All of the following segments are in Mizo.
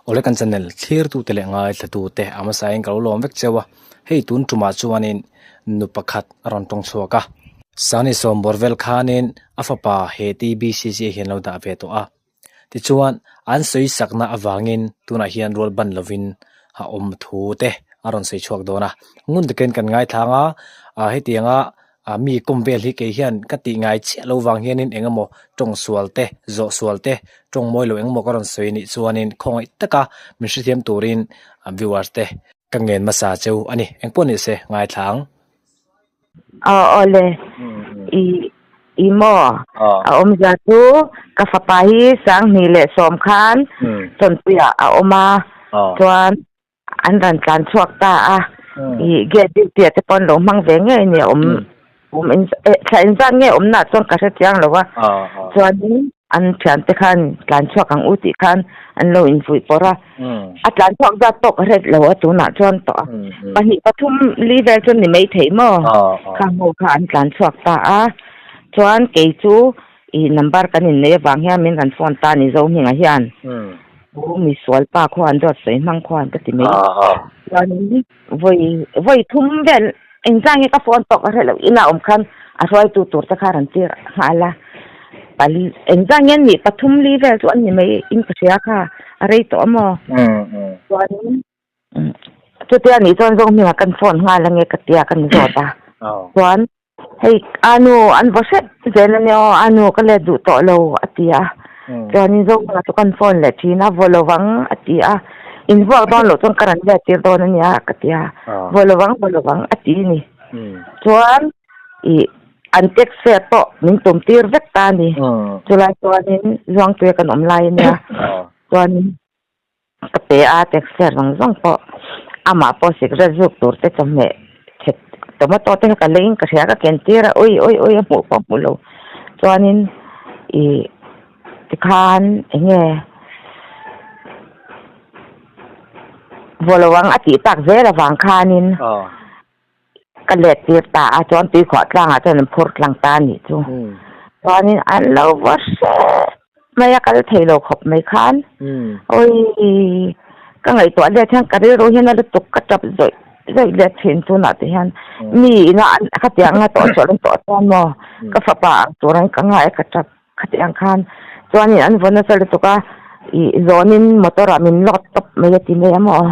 Awle kan channel thlirtute leh ngaithlatute a hmasain ka lo lawm vek cheu a, hei tun tumah chuanin nu pakhat a rawn tawng chhuak a. Sani sawmbawr vel khanin a fapa he TBCC hian lo dah ve tawh a, tichuan an sawi sakna avangin tunah hian rual ban lovin a awm thu te a rawn sawi chhuak dawn a, ngun takin kan ngaithlang a, hetianga Ah mi kawm vel hi kei hian ka tih ngai chiah lo vang hianin eng emaw tawng sual te, zawh sual te, tawng mawi lo eng emaw ka rawn sawi anih chuanin khawngaih taka min hrethiam turin viewers te ka ngen hmasa cheu a ni. Engpawh ni se ngaithla ang. Aw aw le, i i maw? A awmzia chu ka fapa hi 2010 khan Chawnpuiah a awm a, chuan An rawn tlan chhuak ta a, i gate duty ah te pawh an lo hmang ve ngei a ni, awm awm in thla inzat nge awmna ah chuan ka hre chiang lo a, chuanin an thiante khan tlan chhuak ang u tih khan an lo invuih pawrh a, a tlan chhuak zat pawh ka hre lo a tunah chuan tawh a, pahnih pathum li vel chu ni maithei maw kha ho kha an tlan chhuak ta a, chuan kei chu i number kan inneih avang hian min rawn phone ta a ni Zohminga hian. Pu misual pa khuan dawt sawi hmang khuan ka ti mai. Chuanin vawi vawi thum vel engzah nge ka phone pawh ka hre loh inah awm khan a hruaitu tur te kha rawn tir nghal a. Pali engzah nge an nih pathum li vel chu an ni mai in ka hria kha a rei tawh a maw. Chuanin chutia nih chuan Zohminga kan phone nghal ange ka tia ka ni zawt a. Chuan Hei anu an vaw hrep zel a nia aw, anu ka let duh tawh lo a ti a. Chuanin Zohmanga chu kan phone leh thin a, vaw lovang a ti a. In vuak dawn loh chuan ka rawn let tir dawn a nia ka ti a. Vaw lovang vaw lovang a ti a ni. Chuan ih an text fare pawh min tum tir vek ta a ni. Chulai chuanin Zuangtuia kan awm lai a nia. Chuanin Ka pe a, texture zawng zawng pawh amah pawh cigarette zuk tur te chawhmeh chhe tomato te kha ka leiin ka hria ka ken tir a ui ui ui a hmuh pawh hmuh lo chuanin ih tikhan eng nge vaw lo ang a tih tak zel avang khanin ka let tir ta a chuan tuikhuah tlangah chuan an phur tlang ta a nih chu chuanin an lo va hreh mai a kal thei lo khawp mai khan awii ka ngaihtuah let hian ka rilru hian a lutuk ka tap zawih zawih let thin tunah te hian mi ina an khatiang anga tawh chhuah an tawh chuan maw ka fapa ang turin ka ngai a ka tap khatiang khan chuanin an vaw nasa lutuk a ih zawnin motor ah min lawt tawp mai a ti mai a maw.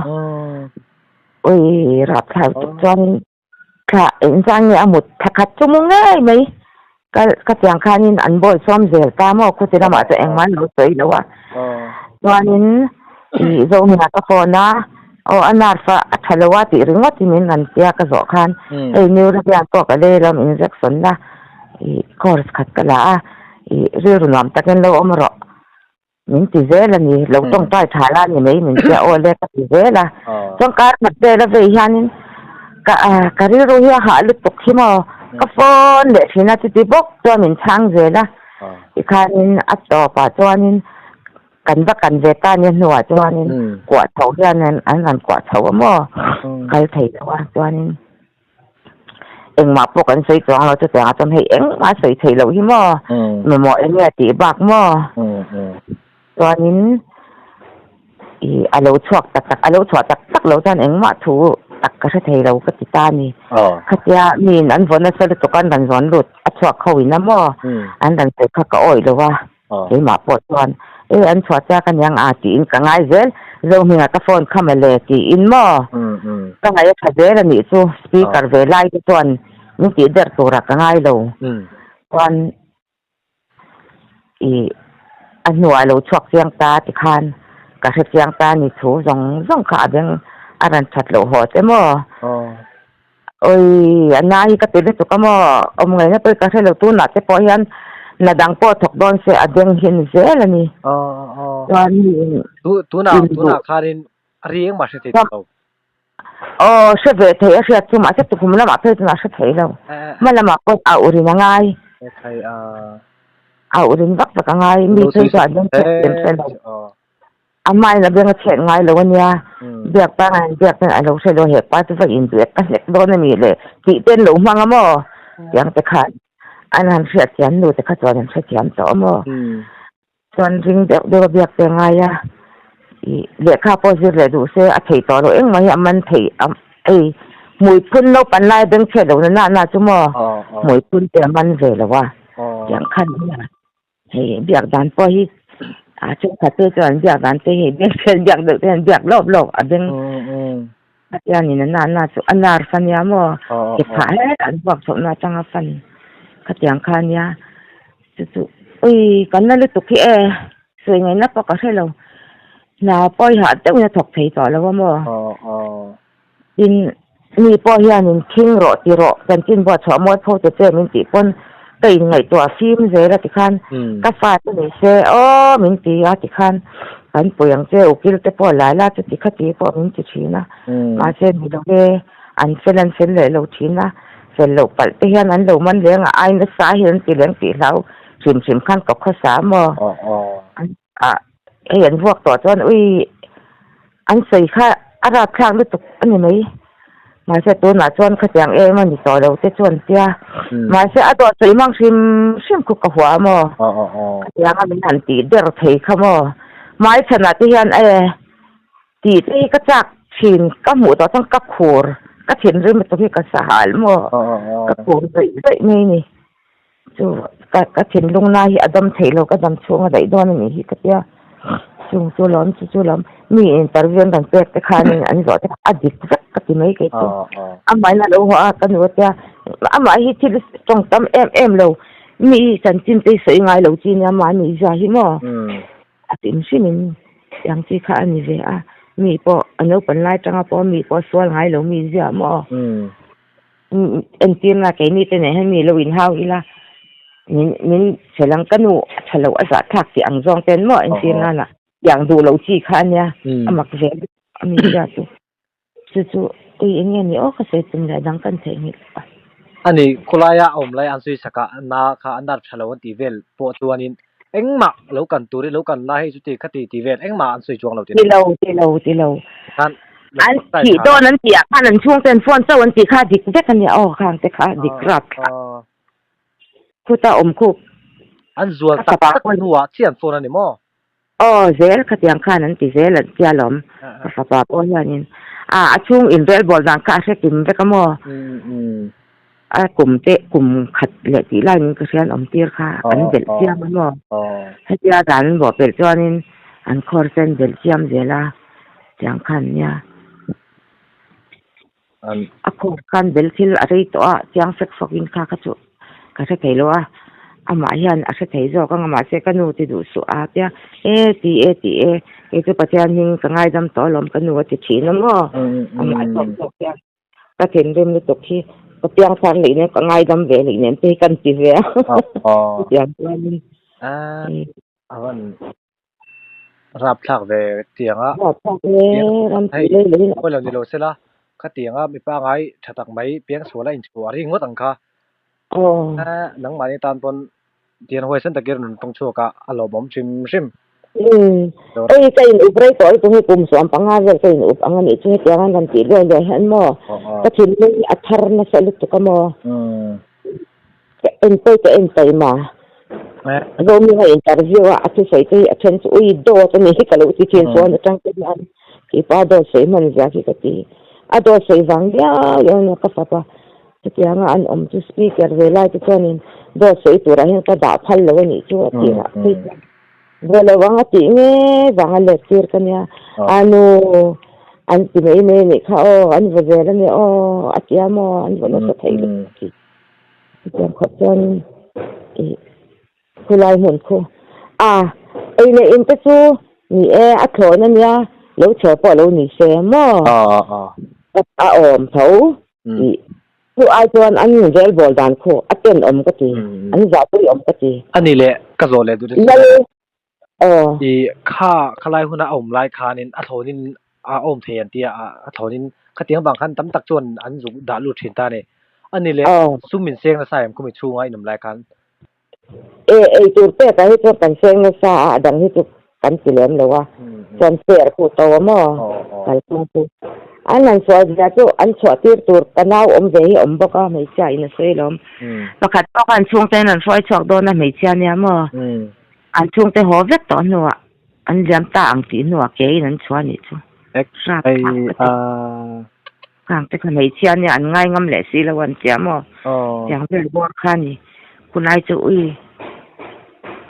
Ui rapthlak tuk chuanin thla engzah nge a mut thla khat chu mu ngei mai ka ka chiang khanin an bawi sawm zel ta maw khuti lamah chuan engmah an lo sawi lo a chuanin ih Zohminga ka phone a aw a nerve a a tha lo a tih ringawt in min rawn tia ka zawh khan hei Neurobian pawh ka lei lam injection na ih course khat ka la a ih rilru nuam takin lo awm rawh. Min ti zel a ni, lo tawngtai tha la ni mai min tia aw le ka ti zel a. Chuan kar khat vel a vei hianin ka ka rilru hi a hah lutuk hi maw ka phone leh thin a chuti bawk chuan min chhang zel a. Tikhanin a tawpah chuanin kan va kan ve ta nia hnuah chuanin kuah chho hian an rawn kuah chho a maw kal thei lo a chuanin. Engmah pawh kan sawi chuang lo chutiang ah chuan hei engmah a sawi theih loh hi maw mamawh eng nge tih bak maw chuanin ih a lo chhuak tak tak a lo chhuah tak tak loh chuan engmah thu tak ka hre thei lo ka ti ta a ni khatia miin an vawn nasa lutuk a an rawn zawn lut a chhuak ho in a maw an rawn sawi kha ka awih lo a. Keimah pawh chuan, E, an chhuah chiak aniang a tiin ka ngai zel. Zohminga ka phone kha mawle tiin maw? Ka ngaih a tha zel a nih chu, speaker ve lai te chuan min tih der turah ka ngai lo. Chuan i a hnuah a lo chhuak chiang ta tikhan ka hre chiang ta a ni thu zawng zawng kha a beng a rawn that loh haw che maw? Oi, a na hi ka ti lutuk a maw? Awm ngaihna pawh hi ka hre lo, tunah te pawh hian na dang pawh thawk dawn se a beng hi a ni zel a ni. Chuan mi in Tunah, tunah khanin a ri engmah hre thei tawh lo. Aw, hre ve thei a hriat chu mahse tukhum lamah phei chuan a hre thei lo. Hma lamah pawh a urin a ngai. A urin vak vak a ngai, mi phei chuan a beng chhiat em hre lo. A hmain a beng a chhiat ngai lo a nia, biak pangai an biak ten a lo hre lo, he pa chu va inbiak ka hlek dawn a ni le tih te an lo hmang a maw? Tiang te khan an han hriatthiam nu te kha chuan an hrethiam tawh a maw? Chuan ring deuh deuh a biak te a ngai a, I lehkha pawh zir leh duh se a thei tawh lo engmah hi a man thei a ei hmui phun naupan lai beng chhiat lo na na na chu maw hmui phun te a man ve lo a tiang khan nia hei biak dan pawh hi a chhungkhat te chuan an biak dan te hi beng chhiat biak deuh te hian biak lawp lawp a beng a tiangin a na na chu a nerve a nia maw ke phah het an vuak chhoh na atanga fan khatiang kha nia chu chu ui kan la lutuk hi e. Sawi ngaihna pawh ka hre lo. Hna pawh i hah deuhin a thawk thei tawh lo a maw? Tin, mi pawh hianin khing rawh ti rawh, chanchin buah chhuah mawi pho te che min tih pawn ka inngaihtuah fim zel a tikhan ka fa te ni se aw min ti a tikhan kan pui ang che ukil te pawh lai la chuti khati pawh min ti thin a. Mahse ni lo e, an fel an fel leh lo thin a, fel loh palh te hian an lo man leng a, ai nasa hian an ti leng tih hlau. Hrim hrim khan ka khawsa maw? A hei an vuak tawh chuan ui an sawi kha a rapthlak lutuk a ni mai. Mahse tunah chuan khatiang em a ni tawh lo te chuan tia. Mahse a dawt sawi hmang hrim hrim khu ka hua maw? Khatiang a min han tih der thei kha maw? Hmaichhanah te hian e tih te hi ka chak thin ka hmuh tawh chuan ka khur ka thinrim lutuk hi ka sahal maw? Ka khur zaih zaih mai ni. Chu ka ka thinlung na hi a dam theih lo ka dam chhung a daih dawn a nih hi ka tia chung chu lawm chu chu lawm mi interview an rawn pek te khanin an zawh te kha a dik vek ka ti mai kei chu amah in a lo haw a ka nu a tia amah hi thil tawng tam em em lo mi chanchin te hi sawi ngai lo chi nia mahni zia hi maw a hrim hrim in tiang chi kha a ni ve a mi pawh a naupang lai atanga pawh mi pawh a sual ngai lo mi zia maw. Entirna keini te nen hian mi lo inhau ila min min chhe lang ka nu a tha lo a zah thlak tih ang zawng ten maw entirna lah tiang duh loh chi kha ania a mak ve a mi zia chu chu chu ui eng nge ni aw ka sawi tum leh dang kan theih nghilh a. Ani khawlaia a awm lai an sawi sak a na kha a nar tha lo an tih vel pawh chuanin engmah lo kan tur i lo kan la hei chuti khati tih vel engmah an sawi chuang lo tih. Ti lo ti lo ti lo. Khan An thih dawn an tih ah khan an chhungte an phone chauh an tih kha dik vek a nia aw khang te kha dik rap thlak khuta awm khup. An zual tak tak hnuah chiah an phone a ni maw? Aw zel khatiang khan an ti zel an tia lawm ka fapa pawh hianin a a chhung inrelbawl dan kha a hre kim vek a maw? A kum te kum khat leh tih laiin ka hrian awm tir kha an belh chiam a maw? Hetia dan an bawh pelh chuanin an khawr sen belh chiam zel a tiang khan nia. A khawr khan bel thil a rei tawh a chiang fek fawk in kha kha chu ka hre thei lo a amah hian a hre thei zawk ang a mahse ka nu ti duh suh a tia e ti e ti e kei chu Pathian hming ka ngaidam tawh alawm ka nu a ti thin a maw amah zawk zawk hian. Ka thinrim lutuk hi ka piangthar leh nen ka ngaidam ve leh nen te hi kan ti ve a. Chutiang chuanin. A van rapthlak ve tiang a. Rapthlak e ram tih lei lei in. Pawilo ni lo sela khatiang a mipa ngai tha tak mai piangsual a inchhuah a ring ngawt ang kha. Nangmahni tan pawn Tian huaisen takin rawn tawng chhuak a, a lawmawm hrim hrim. Umm, hei ka in up rei tawh lutuk hi kum suam panga vel ka in up ang a nih chu hetiang an rawn tih luai luai hian maw ka thinlung hi a thar nasa lutuk a maw ka en pawi ka en taih ma Romeo interview a a thusawi te hi a then chu ui dawt a nih hi ka lo ti thin chuan atang te hian keipawh a dawt sawi hman zia khi ka ti a dawt sawi vang viau viau ania ka fapa. Chutianga an awm chu speaker ve lai te chuanin dawt sawi turah hian ka dah phal lo a nih chu a tirah phei chuan vaw lo ang a tih nge vanga let tir ka nia a nu an ti mai mai a nih kha aw an vaw zel a nia aw a tia maw an vaw nasa thei lutuk tih chutiang khawp chuanin ih khulai hmun khu a ei leh in te chu ni e a thlawn a nia lo chher pawh lo ni se maw a awm tho. Ih, chu ai chuan an inrelbawl dan khu a tenawm ka ti, an zahpui awm ka ti. A ni leh, ka zawh leh duh te chu. Lal, aw. Ih, kha khalai huna a awm lai khanin a thlawnin a awm thei an ti a, a thlawnin khatiang vang khan tam tak chuan an zuk dah lut thin ta a ni. A ni leh, sum min seng nasa em khumi chhunga in awm lai khan? E, ei tur pek ah hi chuan kan seng nasa a, a dang hi chu kan ti lem lo a, chuan fer khuh to a maw kalphung chu. An han sual zia chu an chhuah tir tur ka nau awm ve hi awm bawk a, hmeichhia in a sawi lawm. Pakhat pawh khan chhungte in an hruai chhuak dawn a hmeichhia nia maw, an chhungte haw vek tawh hnuah. An liam ta ang tih hnuah ke in an chhuah anih chu. Rap thlak ka ti. Khang te kha hmeichhia nia an ngai ngam leh si lo an tia maw? Tiang vel bawr kha a ni. Khulai chu ui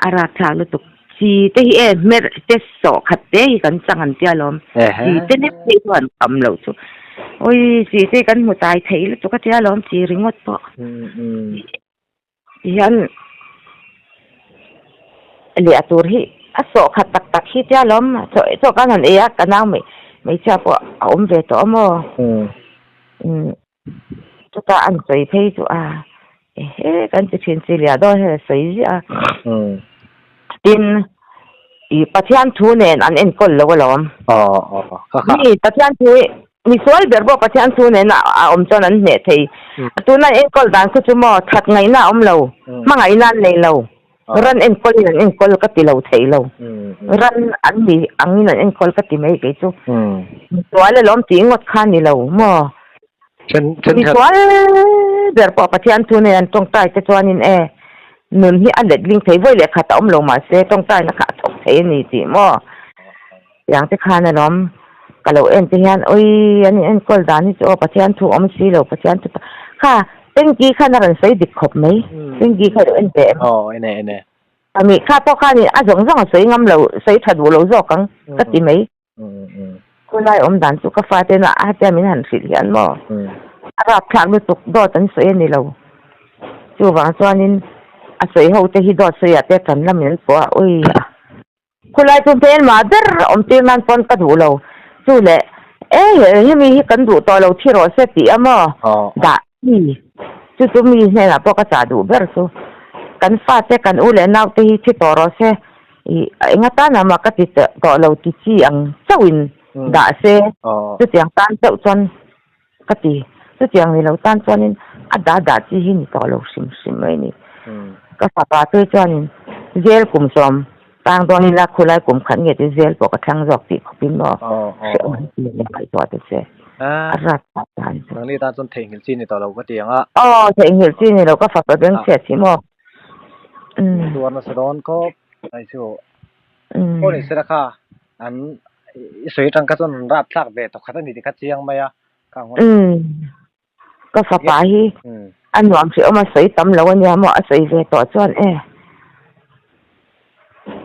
a rap thlak lutuk. Chi te hi e hmer te sawh khat te hi kan chang an tia lawm. Chi te lek phei chu an kham loh chu. Ui chi te hi kan hmu tai thei lutuk a tia lawm chi ringawt pawh. Tihian leh tur hi a sawh khat tak tak hi tia lawm chaw chaw kan han ei a ka nau mai hmeichhia pawh a awm ve tawh a maw umm chutah an sawi phei chu a ehe kan ti thin chi liah dawn hian a sawi ziah a tin ih Pathian thu nen an enkawl lo alawm mi Pathian thu hi Misual ber pawh Pathian thu nena a awm chuan an hneh thei. Tuna enkawl dan kha chu maw that ngaihna a awm lo, hmangaihna an nei lo. Ran enkawlin an enkawl ka ti lo thei lo. Ran an ni angin an enkawl ka ti mai kei chu. Misual alawm tih ngawt kha a ni lo maw. Misual ber pawh Pathian thu nen an tawngtai te chuanin e nun hi a letling thei vawi leh khat a awm lo mahse tawngtaina kha a thawk thei a ni tih maw. Tiang te khan alawm ka lo en te hian awii an in enkawl dan hi chu aw Pathian thu awm si lo Pathian thu kha Pengki khan a rawn sawi dik khawp mai Pengki kha ilo en ve em? Aw en e en e. Ami kha pawh khan a zawng zawng a sawi ngam lo sawi tha duh lo zawk ang ka ti mai. Khulai awm dan chu ka fate na a tia min han hrilh hian maw a rapthlak lutuk dawt an sawi a ni lo. Chuvang chuanin a sawi ho te hi dawt sawi ah te tan lamin an pawh a awii a. Khulai chu hmelmah ber awm tir nan pawn ka duh lo. Chu leh, E he hemi hi kan duh tawh lo thi rawh se tih a maw? Dah mi. Chu chu mi hnenah pawh ka chah duh ber chu. Kan fate, kan u leh naute hi thi tawh rawh se. Ih, enga tan mah ka ti tawh lo ti chi ang chauhin dah se. Chutiang tan chauh chuan ka ti. Chutiang ni lo tan chuanin a dah dah chi hi ni tawh lo hrim hrim mai a ni. Ka fapa te chuanin zel kum sawm tang dawn ila khulai kum khat nge ti zel pawh ka thlang zawk tih khawpin maw hrehawm an ti leh ngaihtuah te che a rat tak dan chu. Nangni tan chuan theihnghilh chi ni tawh lo ka ti ang a. Aw theihnghilh chi ni lo ka fapa beng chhiat hi maw. Tuar nasa dawn khawp mai chu. Aw ni sela kha an i sawi atang kha chuan an rap thlak ve tawkhat a ni tih kha chiang mai a ka ang Umm ka fapa hi a nuam hreh awm a sawi tam lo a nia maw a sawi ve tawh chuan e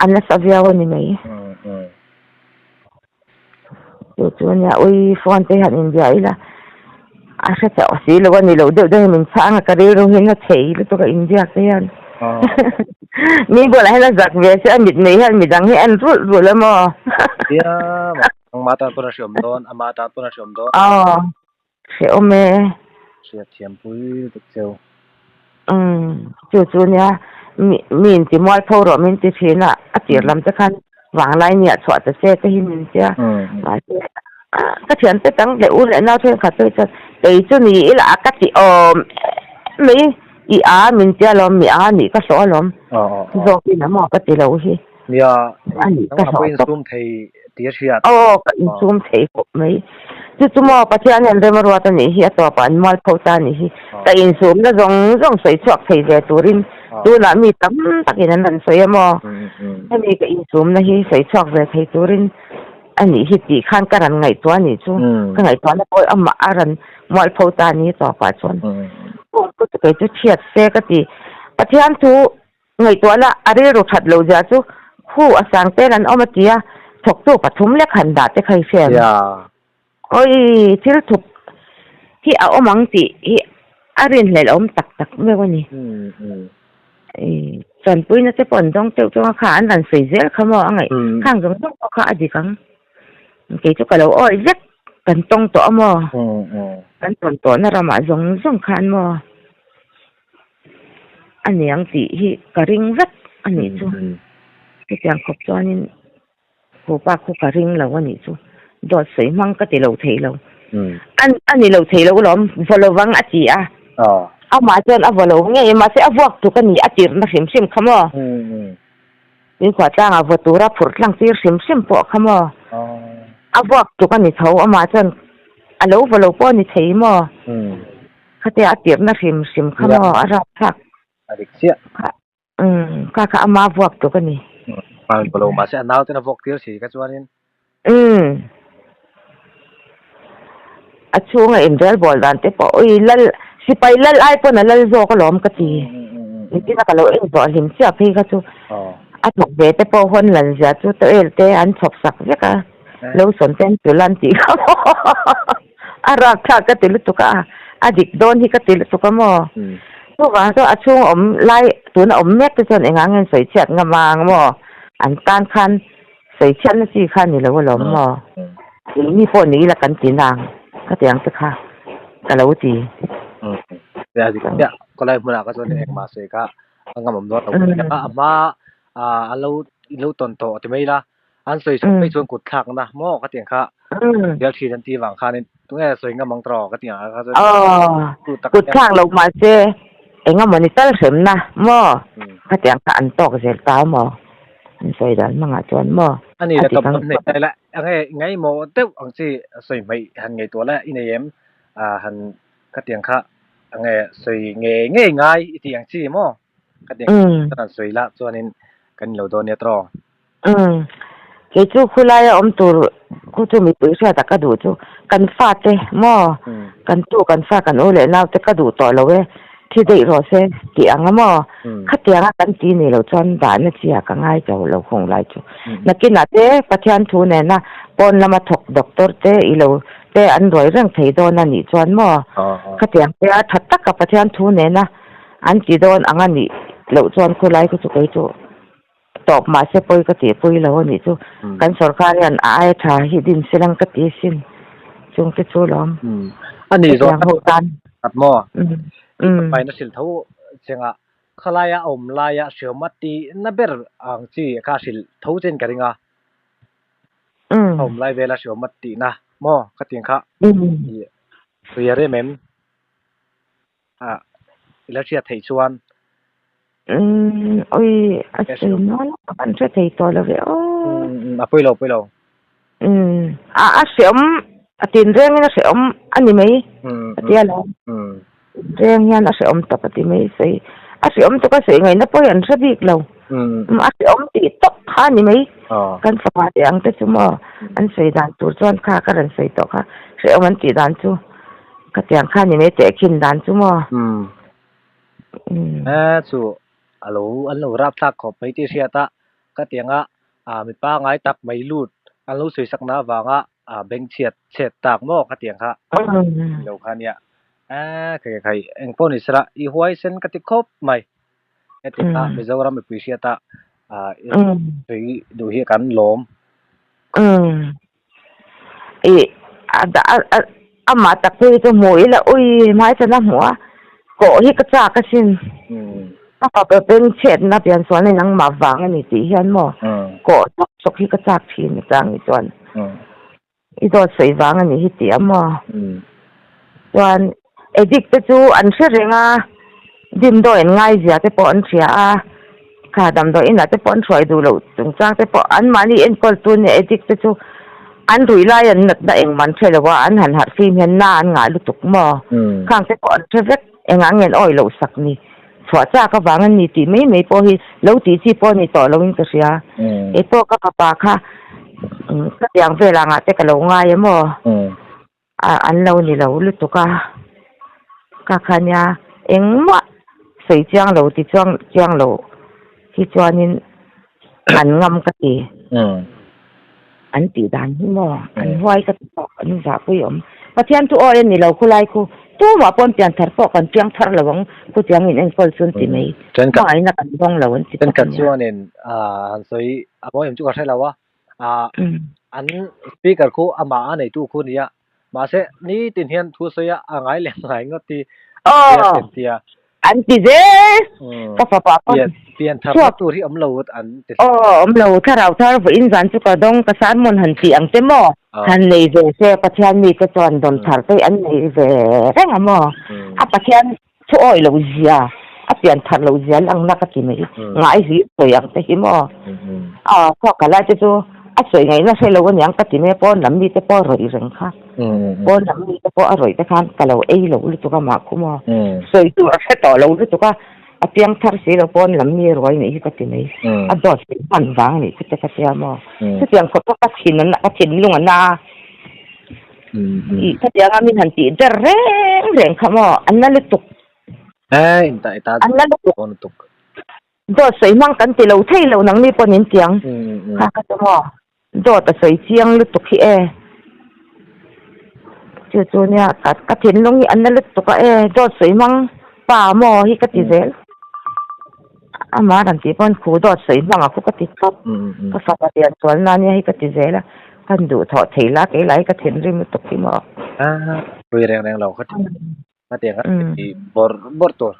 a nasa viau a ni mai chu chu a nia ui phone te hian inbia ila a hre chauh si lo a ni lo deuh deuh hi min chhang a ka rilru hian a chei lutuk a inbiak te hian mi bulah hian a zak ve che a mit nei hian midang hi a en rulh rulh a maw nia ama tan pawn a hreawm dawn ama tan pawn a hreawm dawn aw hreawm e hriat thiam pui lutuk cheu umm chu chu nia mi mi inti mual pho rawh min ti thin a a tir lam te khan vanglai nia chhuah ta che te hi min tia mahse ka thian te tang leh u leh nau thenkhat phei chuan kei chu ni ila a ka ti awm em mai i a min tia lawm mi a nih ka hlawh alawm zawk in a maw ka ti lo hi Nia ka hlawh tawp aw ka insum thei khawp mai chu chu maw Pathian hian rem a ruat a nih hi a tawpah an mual pho ta a nih hi ka insumna zawng zawng sawi chhuak thei ve turin tunah mi tam takin an rawn sawi a maw hemi ka insumna hi sawi chhuak ve thei turin a nih hi tih khan ka rawn ngaihtuah a nih chu ka ngaihtuahna pawh amah a rawn mual pho ta a ni tawpah chuan kei chu chhiat se ka ti Pathian thu Ngaihtuahna a rilru that lo zia chu khu a sang tel an awm a ti a, thawktu pathum lek han dah te kha i hria em? Awi, thil thup hi a awm ang tih hi a rinhlelh awm tak tak meuh a ni. Tanpuina te pawh an dawng teuh teuh a, kha an rawn sawi zel kha maw a ngaih khang zawng zawng pawh kha a dik ang. Kei chu ka lo awih vek, kan tawng tawh a maw? Kan tawn tawhna ramah zawng zawng khan maw? A niang tih hi ka ring vek a nih chu. Chutiang khawp chuanin khupa khu ka ring lo a nih chu. Dawt sawi hmang ka ti lo thei lo. A ni lo thei lo lawm, vaw lo vang a ti a. Amah chuan a vaw lo ngei mahse a vuak tuk a ni, a tirhna hrim hrim kha maw? Tuikhuah tlangah vaw tura phurh tlang tir hrim hrim pawh kha maw? A vuak tuk a ni tho, amah chuan a lo vaw lo pawh a ni thei maw? Khatia a tirhna hrim hrim kha maw a rap thlak. A dik chiah. Kha kha ama vuak tuk a ni. Nghal lo mahse a nauten a vawk tir si kha chuanin. Umm. A chhunga inrel bawl dan te pawh ui lal sipai lal ai pawn a lal zawk alawm ka ti. Nichina ka lo en zawh hlim chiah phei kha chu a thawk ve te pawh hawn lan zia chu tawel te an chhawp sak vek a, lo sawn te an tul an tih kha maw a rapthlak ka ti lutuk a, a dik dawn hi ka ti lutuk a maw. Chuvang chuan a chhung awm lai tuna awm mek te chuan engah nge sawi chhiat ngam ang maw an tan khan Sawi chhiatna chi kha ni lo alawm maw? Keini pawh ni ila kan ti nang ka ti ang che kha ka lo ti. Nia dik chiah khawlai hmunah ka chuan engmah sawi kha a ngamawm dawn lo a hma a lo lo tawn tawh ti mai ila an sawi chhuak phei chuan kut thlakna maw ka ti ang kha bial thin an tih vang khanin tunge sawi ngam ang tawh ka ti ang kha chuan kut thlak lo mahse engemaw ni tal hremna maw ka ti ang kha an tawk zel ta maw? An sawi dan hmangah chuan maw? A ni le, ka bawm hnaih ta ila, enge ngaihmawh deuh ang chi sawi hmaih han ngaihtuah la i nei em? Han ka tiang kha enge sawi ngei ngei ngai i tih ang chi maw? Ka tiang kha han sawi la chuanin kan inlo dawn nia tawh. Umm, kei chu khulaia awm tur khu chu mipui hriatah ka duh chu kan fate maw? Kan tu kan fa kan u leh naute ka duh tawh lo e. Thi daih rawh se tih ang a maw? Khatianga kan ti ni lo chuan dahna chi ah ka ngai cho lo khung lai chu. Nakinah te Pathian thu nena pawn lama thawk doctor te i lo te an ruai reng thei dawn a nih chuan maw? Khatiang te a tha taka Pathian thu nena an ti dawn ang a nih loh chuan khulai khu chu kei chu tawp mahse pawi ka tih pui lo a nih chu. Kan sorkar hian a aia tha hi din se lang ka ti asin. Chung te chu lawm. A nih zawh tak tak maw? I papaina hrilh tho chengah khalaia a awm laia hriawm a tih na ber ang chi kha hrilh tho chen ka ring a. A awm lai vela hriawm a tih na maw ka tih ang kha. Sawi a rem em? Ah, i la hriat theih chuan. Umm, ui, a sawi nual a, ka van hre thei tawh lo ve aw. Umm, a pawi lo, pawi lo. Umm, a a hreawm, a tin rengin a hreawm a ni mai, a tia lo. Reng hian a hreawm tawp a ti mai sawi. A hreawm tawk a sawi ngaihna pawh hi an hre bik lo. Umm, a hreawm tih tawp kha a ni mai. Kan fapa te ang te chu maw, an sawi dan tur chuan kha ka rawn sawi tawh kha, hreawm an tih dan chu. Ka tiang kha ni mai teh khin dan chu maw? Umm. E chu alo an lo rap thlak khawp mai tih hriat a, ka tianga ah mipa ngai tak mai lut an lo sawi sak na avanga ah beng chhiat chhet tak maw ka tiang kha ni lo kha nia. E khai khai eng pawh ni sela i huaisen ka ti khawp mai. Heti kha Mizoram mipui hriat a ah i sawi duh hi kan lawm. Ih a dah a a amah tak phei chu hmu ila ui hmaichhan a hmuh a kawh hi ka chak asin a fapa peng chhiatna piansualna in angmah vang a ni tih hian maw kawh chawk chawk hi ka chak thin a chang hi chuan i dawt sawi vang a nih hi tih a maw chuan addict te chu an hre reng a dimdawi an ngaizia te pawh an hria a. Kha damdawi inah te pawh an hruai duh loh chungchang te pawh anmahni enkawl tu nia addict te chu an ruih lai an natna engmah an hre lo a, an han harh fim hian na an ngah lutuk maw? Khang te pawh an hre vek, engah nge an awih loh sak ni? Chhuah chak avang an ni tih mai mai pawh hi lo tih chi pawh a ni tawh loin ka hria. Kei pawh ka fapa kha ka tiang vel angah te ka lo ngai a maw? A an lo ni lo lutuk a, ka kha nia engmah sawi chiang lo ti chuang chiang lo hi chuanin an ngam ka ti. An tih dan hi maw an huai ka ti tawh an zahpui awm. Pathian thu awi a ni lo khulai khu tumah pawn pian thar pawh kan piang thar lo ang khutiang in enkawl chu an ti mai. Hmangaihna kan dawng lo an ti bawk a nia. Thenkhat chuanin han sawi a mawi em chu ka hre lo a. ah an speaker khu amah a neitu khu nia mahse nitin hian thu sawi a a ngai leh ngai ngawt hi aw an ti zel ka fapa pawn pian thar na tur hi awm lo an ti aw awm lo thlarau thar vawiin zan chu ka dawng ka sermon han tih ang te maw han nei ve se Pathian mite chuan dawn thar te an nei ve reng a maw a Pathian Thu awih loh zia, a pian thar loh zia langna ka ti mai. Ngai hlir sawi ang te hi maw? A khuak ka lai te chu a sawi ngaihna hre lo aniang ka ti mai a, pawn lam mite pawh a rawih reng kha. Pawn lam mite pawh a rawih te khan ka lo ei lo lutuk a mah khu maw? Sawi tur a hre tawh lo lutuk a. A piang thar si lo pawn lam mi ruai nih hi ka ti mai. A dawt theih hman vang nih chu te ka tia maw. Chutiang khawp kha ka thin a ka thinlung a na a. Ih khatiang a min han tih der reng reng kha maw a na lutuk. A na lutuk. Dawt sawi hmang kan ti lo thei lo nangni pawn in tiang kha ka ti maw. Dawt a sawi chiang lutuk hi e. Chu chu nia ka ka thinlung hi a na lutuk a e dawt sawi hmang pa maw hi ka ti zel. Amah rawn tih pawn khu dawt sawi hmang a khu ka ti tlat. Ka fapa lian sual na nia hi ka ti zel a. Kan duh thawh thei la kei lah hi ka thinrim lutuk hi maw. Pui reng reng lo kha ti. Khatiang a ti bawrh bawrh tur.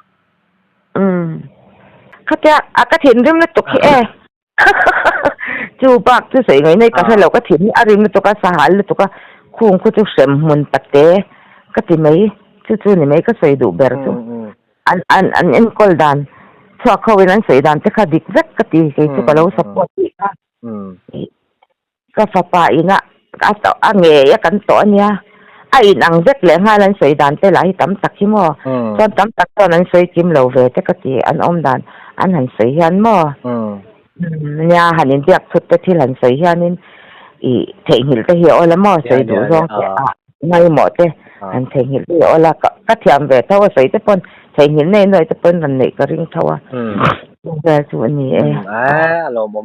Khatia a ka thinrim lutuk hi e. Chu bak chu sawi ngaih nai ka hre lo ka thin hi a rim lutuk a sahal lutuk a khung khu chu hrem hmun takte ka ti mai chu chu ni mai ka sawi duh ber chu an an an enkawl dan chhuak ho in an sawi dan te kha dik vek ka ti kei chu ka lo support tih kha ka fapa ina a tawh a ngei a kan tawh a nia a in ang vek leh nghal an sawi dan te lah hi tam tak hi maw chuan tam tak chuan an sawi kim lo ve te ka ti an awm dan an han sawi hian maw nia han inbiak thut te thil han sawi hianin ih theihnghilh te hi a awl a maw sawi duh zawng te a ngaimawh te han theihnghilh te hi a awl a ka ka thiam ve tho a sawi te pawn theihnghilh nei nuai te pawn rawn neih ka ring tho a chu vel chu a ni e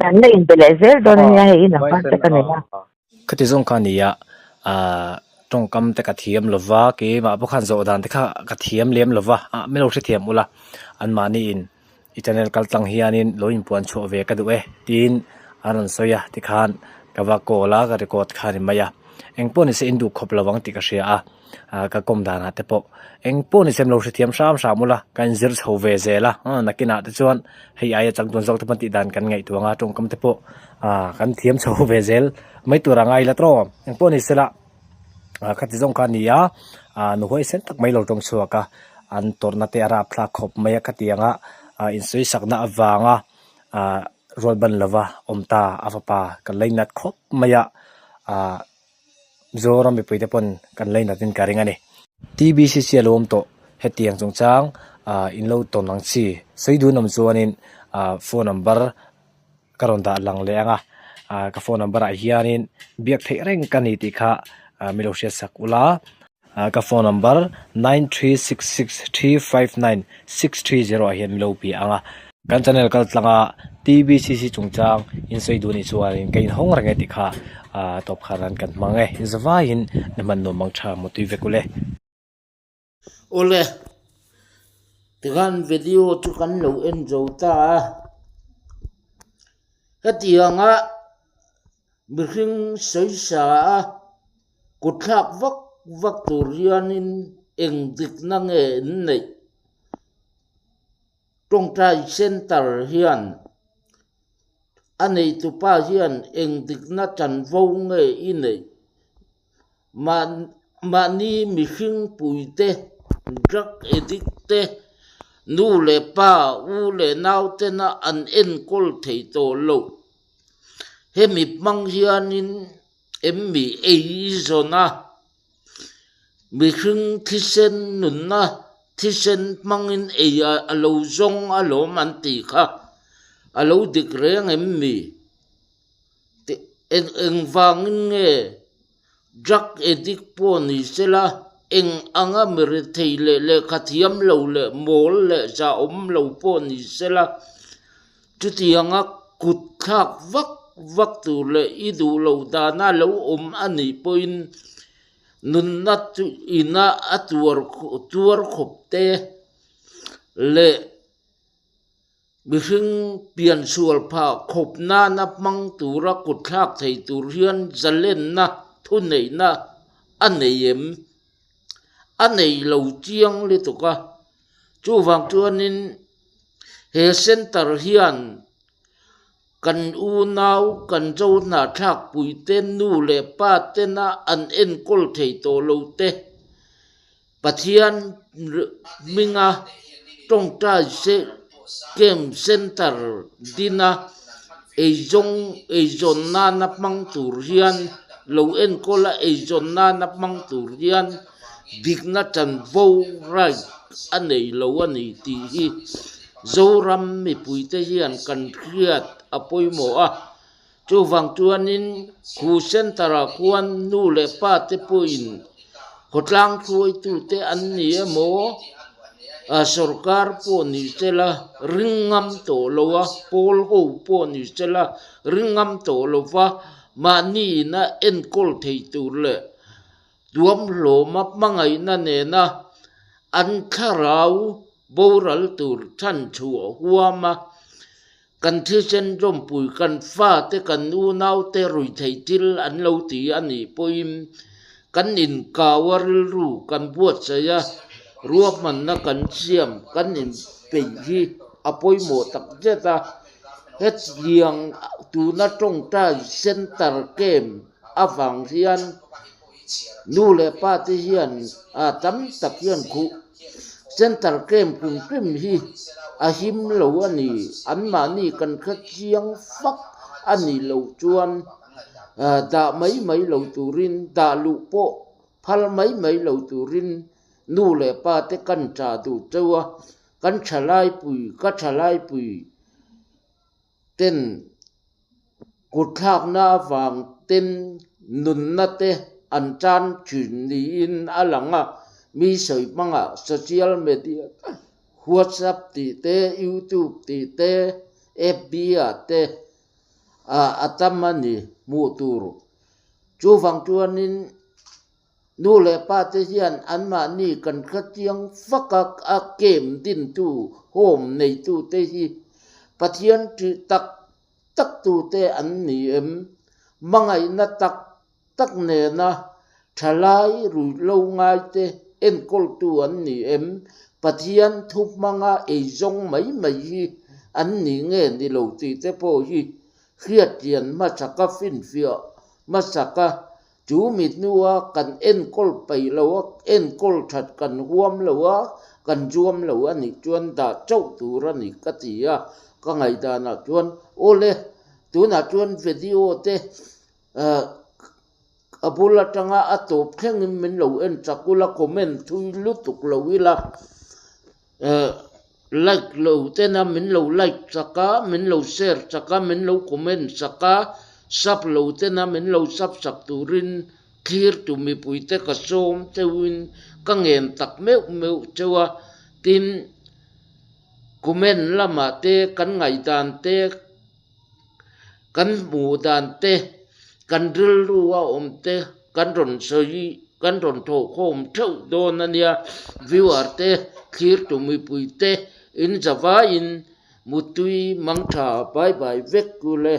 an la inbe leh zel dawn a nia hei i number te ka nei a. Khati zawng kha a ni a, aah tawngkam te ka thiam lo va, keimah pawh khan zawh dan te kha ka thiam lem lo va, ah min lo hrethiam ula anmahni in i channel kal tlang hianin lo inpuan chhuah ve ka duh e tiin an rawn sawi a tikhan ka va call a ka record kha a ni mai a engpawh nise in duh khawp lo ang tih ka hria a ah ka kawm danah te pawh engpawh nise an lo hrethiam hram hram ula ka inzir chho ve zel a aw nakinah te chuan hei aia changtuan zawk te pawh an tih dan kan ngaihtuah ang a tawngkam te pawh ah kan thiam chho ve zel mai tur a ngai la tawh engpawh nise la. ah khati zawng kha a ni a ah nu huaisen tak mai lo tawng chhuak a an tawrhna te a rapthlak khawp mai a khatiang a ah insawisakna avanga ah rual ban lova awm ta a fapa kan lainat khawp mai a ah Mizoram mipui te pawn kan lainat in ka ring a ni. T_B_C_C a lo awm tawh hetiang chungchang ah in lo tawn ang chi sawi dun awm chuanin ah phone number ka rawn dah lang leh ang a ah ka phone number ah hianin biak theih reng ka ni tih kha ah min lo hriatsak ula ah ka phone number 9366359630 ah hian min lo bia ang a kan channel kal tlanga TBCC chungchang in sawi duh anih chuanin ka inhawng reng e tih kha ah tawp khan an kan hmang e inzavaiin na hman nuam mang tha mutui vek ule. Awle, tikhan video chu kan lo en zo ta a, hetianga mihring sawisa a kutthlak vak vak tur hianin eng dikna nge an neih? Tawngtai Centre hian a neitupa hian eng dikna chanvo nge i neih? Mahni mihring puite, drug addict te, nu leh pa, u leh nau tena an enkawl thei tawh loh. Hemi hmang hianin em mi ei zawn a, mihring thisen nunna thisen hmangin ei a lo zawng alawm an tih kha a lo dik reng em mi? Eng engvangin nge drug addict pawh ni sela eng anga mi rethei leh lehkha thiam lo leh mawl leh zahawm lo pawh ni sela chutianga kut thlak vak vak tur leh i duh loh dana lo awm a nih pawhin nunna chu ina a tuar tuar khawp te leh Mihring piansual phah khawp nana hmang tura kutthlak thei tur hian zalenna thuneihna a nei em? A nei lo chiang lutuk a. Chuvang chuanin he centre hian kan unau, kan zo hnahthlakpuite nu leh pa tena an enkawl thei tawh lo te Pathian hminga tawngtai camp centre dina eizawng eizawn nana hmang tur hian lo enkawl a eizawn nana hmang tur hian dikna chanvo right a nei lo a ni tih hi. Zoram mipuite hian kan hriat a pawimawh a. Chuvang chuanin khu centre-ah khuan nu leh pa te pawhin khawtlang hruaitute an ni emaw sorkar pawh ni sela ring ngam tawh lo a, pawl ho pawh ni sela ring ngam tawh lo va, mahni ina enkawl thei tur leh tuamhlawma hmangaihna nena an thlarau boral tur chhanchhuah huam a. Kan thisen zawmpui kan fate kan unaute ruihtheih thil an lo ti a nih pawhin kan inkau a rilru kan buatsaih a, ruahmanna kan siam kan inpeih hi a pawimawh tak zet a. Hetiang tuna tawngtai centre camp avang hian nu leh pa te hian tam tak hian khuh Centre camp kum hrim hi a him lo a ni. Anmahni kan hre chiang fak a nih loh chuan dah mai mai lo turin, dah luh pawh phal mai mai lo turin nu leh pa te kan tah duh chauh a, kan thalaipui, ka thalaipui ten kutthlakna avang ten nunna te an tan thin niin a lang a, mi sawi hmangah social media WhatsApp tih te, YouTube tih te, FB ah te a tam a ni hmuh tur. Chuvang chuanin Nu leh pa te hian anmahni kan hrechiang fak a, a camp dintu, home neitu te hi Pathian ṭih tak tak tute an ni em? Hmangaihna tak tak nena ṭhalai ruihhlo ngaite enkawltu an ni em? Pathian thu hmanga eizawng mai mai hi an ni nge ni lo tih te pawh hi hriatchian hmasaka finfiah hmasaka Chu mi hnua kan enkawl peih lo a, enkawl that kan huam lo a, kan zuam lo a nih chuan dah chauh tur a ni ka ti a, ka ngaihdanah chuan awle tunah chuan video te a bul atanga a tawp thlengin min lo en chak ula comment thui lutuk lo ila like lo tena min lo like chak a, min lo share chak a, min lo comment chak a, sub lo tena min lo sub chak turin thlir tu mipuite ka sawm cheuhin ka ngen tak meuh meuh cheu a, tin comment lamah te kan ngaihdan te kan hmuh dan te kan rilru a awm te kan rawn sawi kan rawn thawhkhawm theuh dawn a nia viewer te thlir tu mipui te in zavaiin mutui mangtha bye bye vek u le.